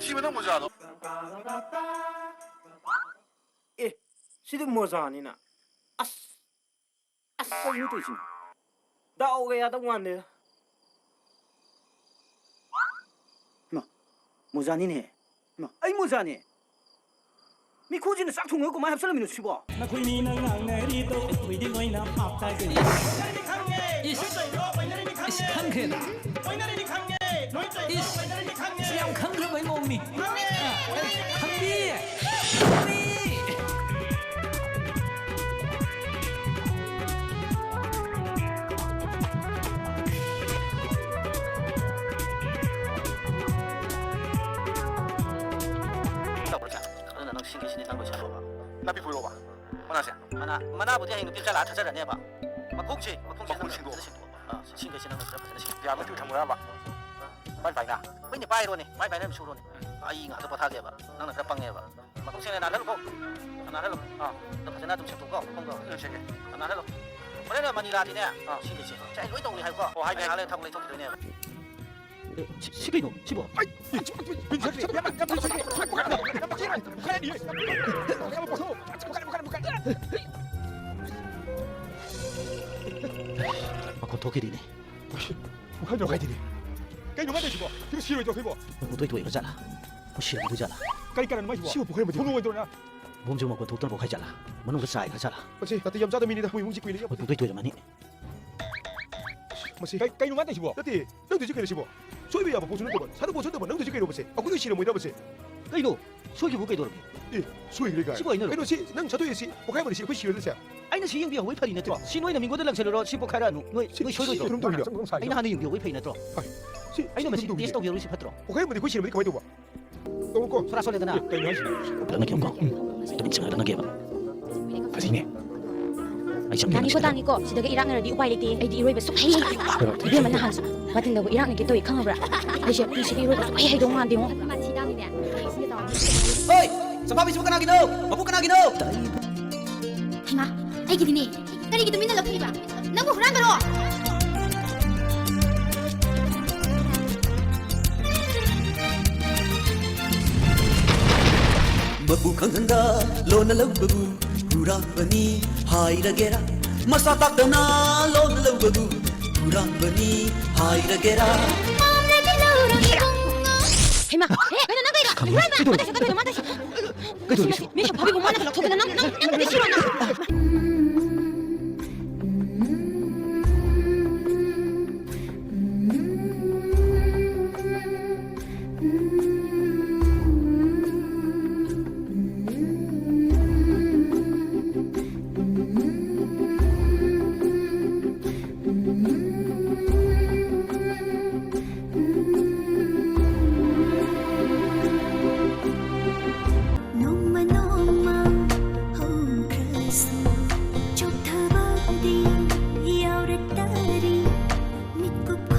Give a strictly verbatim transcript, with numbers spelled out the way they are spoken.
ꯁꯤꯕ ꯅꯪ ꯃꯣꯖꯥꯗꯣ꯫ ꯑꯦ, ꯁꯤꯗꯤ ꯃꯣꯖꯥꯅꯤꯅ꯫ ꯑꯁ, ꯑꯁ, ꯀꯩꯅꯣ ꯇꯧꯔꯤꯁꯤꯅ? ꯗꯥꯎꯒ ꯌꯥꯗꯧ ꯃꯥꯟꯗꯦꯗ꯫ ꯃꯥ, ꯃꯣꯖꯥꯅꯤꯅꯦ꯫ ꯃꯥ, ꯑꯩ ꯃꯣꯖꯥꯅꯦ꯫ ꯃꯤꯈꯨꯁꯤꯅ ꯆꯥꯛ ꯊꯣꯡꯉꯒ ꯀꯃꯥꯏꯅ ꯍꯥꯞꯆꯜꯂꯝꯃꯤꯅꯣ ꯁꯤꯕꯣ? ꯅꯈꯣꯏ ꯃꯤꯅ ꯉꯥꯡꯅꯔꯤꯗꯣ ꯑꯩꯈꯣꯏꯗꯤ ꯂꯣꯏꯅ ꯚꯥꯞ ꯇꯥꯖꯩ꯫ ꯏꯁ, ꯏꯁ, ꯈꯪꯈ꯭ꯔꯦꯗ꯫ ꯏꯁ, ꯌꯥꯝ ꯈꯪꯈ꯭ꯔꯕꯩ ꯃꯑꯣꯡꯅꯤ꯫ ꯑ, ꯑ, ꯈꯪꯕꯤ, ꯈꯪꯕꯤ꯫ ꯇꯧꯔꯁꯦ꯫ ꯑꯗꯨꯅ ꯅꯪ ꯁꯤꯡꯒꯩꯁꯤꯗꯤ ꯅꯪ ꯂꯣꯏꯁꯜꯂꯣꯕ꯫ ꯅꯥꯄꯤ ꯐꯣꯏꯔꯣꯕ꯫ ꯃꯅꯥꯁꯦ? ꯃꯅꯥ, ꯃꯅꯥꯕꯨꯗꯤ ꯍꯌꯦꯡ ꯅꯨꯄꯤ ꯈꯔ ꯂꯥꯛꯑ ꯊꯥꯖꯔꯅꯤꯕ꯫ ꯃꯈꯣꯡꯁꯦ, ꯃꯈꯣꯡꯁꯦ ꯅꯪ ꯃꯈꯣꯡꯁꯤꯡꯗꯣ꯫ ꯐꯖꯅ ꯁꯦꯡꯗꯣꯛꯑꯣ꯫ ꯑꯥ, ꯁꯤꯡꯒꯩꯁꯦ ꯅꯪ ꯈꯔ ꯐꯖꯅ ꯁꯦꯡꯗꯣꯛꯑꯣ꯫ ꯌꯥꯝꯅ ꯊꯨ ꯊꯝꯃꯨꯔꯕ? ꯄꯥꯏ ꯄꯥꯏꯅ? ꯍꯣꯏꯅꯦ, ꯄꯥꯏꯔꯣꯅꯦ꯫ ꯄꯥꯏ ꯄꯥꯏꯅ ꯑꯗꯨꯝ ꯁꯨꯔꯣꯅꯦ꯫ ꯑꯩ ꯉꯥꯛꯇ ꯄꯣꯊꯥꯒꯦꯕ꯫ ꯅꯪꯅ ꯈꯔ ꯄꯪꯉꯦꯕ꯫ ꯃꯈꯣꯡ ꯁꯦꯡꯅ ꯅꯥꯜꯍꯜꯂꯨꯀꯣ꯫ ꯅꯥꯜꯍꯜꯂꯨ꯫ ꯑꯥ꯫ ꯑꯗꯣ ꯐꯖꯅ ꯑꯗꯨꯝ ꯁꯦꯡꯗꯣꯛꯀꯣ, ꯃꯈꯣꯡꯗꯣ꯫ ꯎꯝ, ꯁꯦꯡꯉꯦ꯫ ꯅꯥꯜꯍꯜꯂꯨ꯫ ꯍꯣꯔꯦꯟ ꯃꯅꯤꯂꯥꯗꯤꯅꯦ, ꯑꯥ꯫ ꯁꯤꯡꯒꯩꯁꯦ꯫ ꯁꯦ, ꯑꯩ ꯂꯣꯏ ꯇꯧꯅꯤ ꯍꯥꯏꯌꯨꯀꯣ꯫ ꯑꯣ, ꯍꯥꯏꯒꯦ꯫ ꯑꯩ ꯉꯥꯏꯍꯥꯛ ꯂꯩꯔ ꯊꯕꯛ ꯂꯩꯊꯣꯛꯈꯤꯗꯣꯏꯅꯦꯕ꯫ ꯑꯦ, ꯁꯤ, ꯁꯤ ꯀꯩꯅꯣ? ꯁꯤꯕꯣ? ꯑꯩ, ꯃꯈꯣꯟ ꯊꯣꯛꯈꯤꯗꯦꯅꯦ꯫ ꯄꯨꯈꯥꯏꯗ꯭ꯔꯣ ꯀꯥꯏꯗꯦꯅꯦ꯫ ꯀꯩꯅꯣ ꯃꯥ ꯇꯧꯏꯁꯤꯕꯣ? ꯁꯤꯕꯨ ꯁꯤꯔꯣꯏꯗ꯭ꯔꯣ ꯑꯩꯈꯣꯏꯕꯣ? ꯃꯣꯏ ꯄꯨꯡꯇꯣꯏ ꯇꯣꯏꯔ ꯖꯥꯠꯂꯥ? ꯃꯣꯏ ꯁꯤꯔꯝꯗꯣꯏ ꯖꯥꯠꯂꯥ? ꯀꯔꯤ ꯀꯔꯟ ꯃꯥꯏꯁꯤꯕꯣ? ꯁꯤꯕꯨ ꯄꯨꯈꯥꯏ ꯑꯃꯗꯤ ꯐꯨꯡꯒ ꯑꯣꯏꯗ꯭ꯔꯣ ꯅꯪ? ꯕꯣꯝꯁꯨ ꯃꯈꯣꯟ ꯊꯣꯛꯇꯅ ꯄꯣꯛꯈꯥꯏ ꯖꯥꯠꯂꯥ? ꯃꯅꯨꯡꯗ ꯆꯥꯏꯈ꯭ꯔ ꯖꯥꯠꯂꯥ? ꯃꯁꯤ ꯅꯥꯇꯩ ꯌꯥꯝ ꯆꯥꯗꯕ ꯃꯤꯅꯤꯗ, ꯃꯣꯏ ꯏꯃꯨꯡꯁꯤ ꯀꯨꯏꯔꯦ꯫ ꯃꯣꯏ ꯄꯨꯡꯇꯣꯏ ꯇꯣꯏꯔꯝꯃꯅꯤ꯫ ꯃꯁꯤ ꯀꯩ-, ꯀꯩꯅꯣ ꯃꯥ ꯇꯧꯏꯁꯤꯕꯣ? ꯅꯠꯇꯦ, ꯅꯪ ꯇꯧꯏꯁꯤ ꯀꯩꯅꯣ ꯁꯤꯕꯣ? ꯁꯣꯏꯕ ꯌꯥꯕ ꯄꯣꯠꯁꯨ ꯅꯠꯇꯕ, ꯁꯥꯟꯅꯄꯣꯠꯁꯨ ꯅꯠꯇꯕ, ꯅꯪ ꯇꯧꯏꯁꯤ ꯀꯩꯅꯣ ꯃꯁꯦ? ꯑꯩꯈꯣꯏ ꯂꯣꯏ ꯁꯤꯔꯝꯃꯣꯏꯗ꯭ꯔꯕ ꯁꯦ? ꯀꯩꯅꯣ? ꯁꯣꯏꯈꯤꯕꯕꯨ ꯀꯩꯗꯧꯔꯒꯦ? ꯑꯦ, ꯁꯣꯏꯈ꯭ꯔꯦ ꯀꯥꯏ꯫ ꯁꯤꯕꯨ ꯑꯩꯅꯔꯣ? ꯀꯩꯅꯣ ꯁꯤ, ꯅꯪ ꯁꯥꯗꯣꯛꯑꯦ ꯁꯤ, ꯄꯣꯈꯥꯏꯕꯅꯤ ꯁꯤ, ꯑꯩꯈꯣꯏ ꯁꯤꯔꯣꯏꯗ꯭ꯔꯣ ꯁꯦ? ꯑꯩꯅ ꯁꯤ ꯌꯦꯡꯕꯤꯍꯧꯕꯩ ꯐꯔꯤ ꯅꯠꯇ꯭ꯔꯣ? ꯁꯤ ꯅꯣꯏꯅ ꯃꯤꯉꯣꯟꯗ ꯂꯪꯁꯤꯜꯂꯨꯔꯣ, ꯁꯤ ꯄꯣꯈꯥꯏꯔꯛꯑꯅꯨ꯫ ꯅꯣꯏ, ꯁꯤ, ꯅꯣꯏ ꯁꯤ ꯁꯣꯏꯔꯣꯏꯗ꯭ꯔꯣ? ꯀꯩꯅꯣꯝ ꯇꯧꯔꯤꯗ꯫ ꯑꯩꯅ ꯍꯥꯟꯅ ꯌꯦꯡꯕꯤꯍꯧꯕꯩ ꯐꯩ ꯅꯠꯇ꯭ꯔꯣ? ꯍꯣꯏ꯫ ꯁꯤ, ꯑꯩꯅ ꯃꯁꯤ ꯀꯩꯅꯣꯝ ꯇꯦꯁ ꯇꯧꯔꯤꯗ꯫ ꯇꯧꯕꯤꯍꯧꯔꯣ ꯁꯤ ꯐꯠꯇ꯭ꯔꯣ? ꯄꯣꯈꯥꯏꯕꯅꯤ ꯑꯩꯈꯣꯏ ꯁꯤꯔꯝꯃꯗꯤ ꯀꯃꯥꯏꯅ ꯇꯧꯕ? ꯇꯧꯔꯣꯀꯣ꯫ ꯁꯣꯔꯥ ꯁꯣꯜꯂꯦꯗꯅ꯫ ꯑꯦ, ꯀꯩꯅꯣ ꯍꯥꯏꯁꯤꯕꯣ? ꯂꯪꯉꯛꯀꯦ ꯑꯃꯨꯛꯀ꯫ ꯎꯝ꯫ ꯇꯨꯃꯤꯟ ꯆꯪꯉꯒ ꯂꯪꯉꯛꯀꯦꯕ꯫ ꯐꯖꯩꯅꯦ꯫ ꯑꯩ ꯆꯪꯒꯦ ꯇꯥꯅꯤꯀꯣ, ꯃꯁꯤꯗ꯫ ꯇꯥꯅꯤꯀꯣ꯫ ꯁꯤꯗꯒ ꯏꯔꯥꯛꯅꯔꯗꯤ ꯎꯄꯥꯏ ꯂꯩꯇꯦ꯫ ꯑꯩꯗꯤ ꯏꯔꯣꯏꯕ ꯁꯨꯛꯍꯩ ꯍꯩꯇꯦ꯫ ꯏꯕꯦꯝꯃ, ꯅꯍꯥꯟꯁꯨ ꯃꯇꯤꯟꯗꯕꯨ ꯏꯔꯥꯛꯅꯒꯦ ꯇꯧꯏ, ꯈꯪꯉꯕ꯭ꯔꯥ? ꯑꯩꯁꯦ ꯄꯨꯟꯁꯤꯗ ꯏꯔꯣꯏꯕ ꯁꯨꯛꯍꯩ ꯍꯩꯗꯧ ꯃꯥꯟꯗꯦꯉꯣ꯫ ꯍꯣꯏ! ꯆꯝꯐꯥꯕꯤꯁꯤꯕꯨ ꯀꯅꯥꯒꯤꯅꯣ? ꯃꯄꯨ ꯀꯅꯥꯒꯤꯅꯣ? ꯍꯩꯃꯥ, ꯑꯩꯒꯤꯗꯤꯅꯦ꯫ ꯀꯔꯤꯒꯤ ꯇꯨꯃꯤꯟꯅ ꯂꯧꯊꯣꯛꯏꯕ? ꯅꯪꯕꯨ ꯍꯨꯔꯥꯟꯕꯔꯣ? ꯃꯄꯨ ꯈꯪꯍꯟꯗ ꯂꯣꯟꯅ ꯂꯧꯕꯕꯨ ꯍꯨꯔꯥꯟꯕꯅꯤ ꯍꯥꯏꯔꯒꯦꯔꯥ? ꯃꯁꯥ ꯇꯥꯛꯇꯅ ꯂꯣꯟꯅ ꯂꯧꯕꯕꯨ ꯍꯨꯔꯥꯟꯕꯅꯤ ꯍꯥꯏꯔꯒꯦꯔꯥ? ꯄꯥꯝꯂꯗꯤ ꯂꯧꯔꯣ ꯏꯕꯨꯡꯉꯣ꯫ ꯍꯩꯃꯥ, ꯍꯦ, ꯀꯩꯅꯣ ꯅꯪ ꯇꯧꯔꯤꯗꯣ? ꯈꯪꯉꯦ꯫ ꯏꯃꯥ, ꯏꯃꯥ, ꯀꯩꯗꯧꯔꯒꯦ? ꯃꯥ ꯇꯧꯏꯁꯦ, ꯀꯩꯅꯣ, ꯃꯥ ꯇꯧꯏꯁꯦ? ꯀꯩꯗꯧꯔꯒꯦ? ꯃꯤꯁꯨ ꯐꯥꯕꯤꯕꯨ ꯃꯥꯅ ꯂꯧꯊꯣꯛꯇꯅ ꯅꯪ, ꯅꯪ, ꯅꯪ ꯅꯨꯄꯤ ꯁꯤꯔꯣ ꯅꯪ?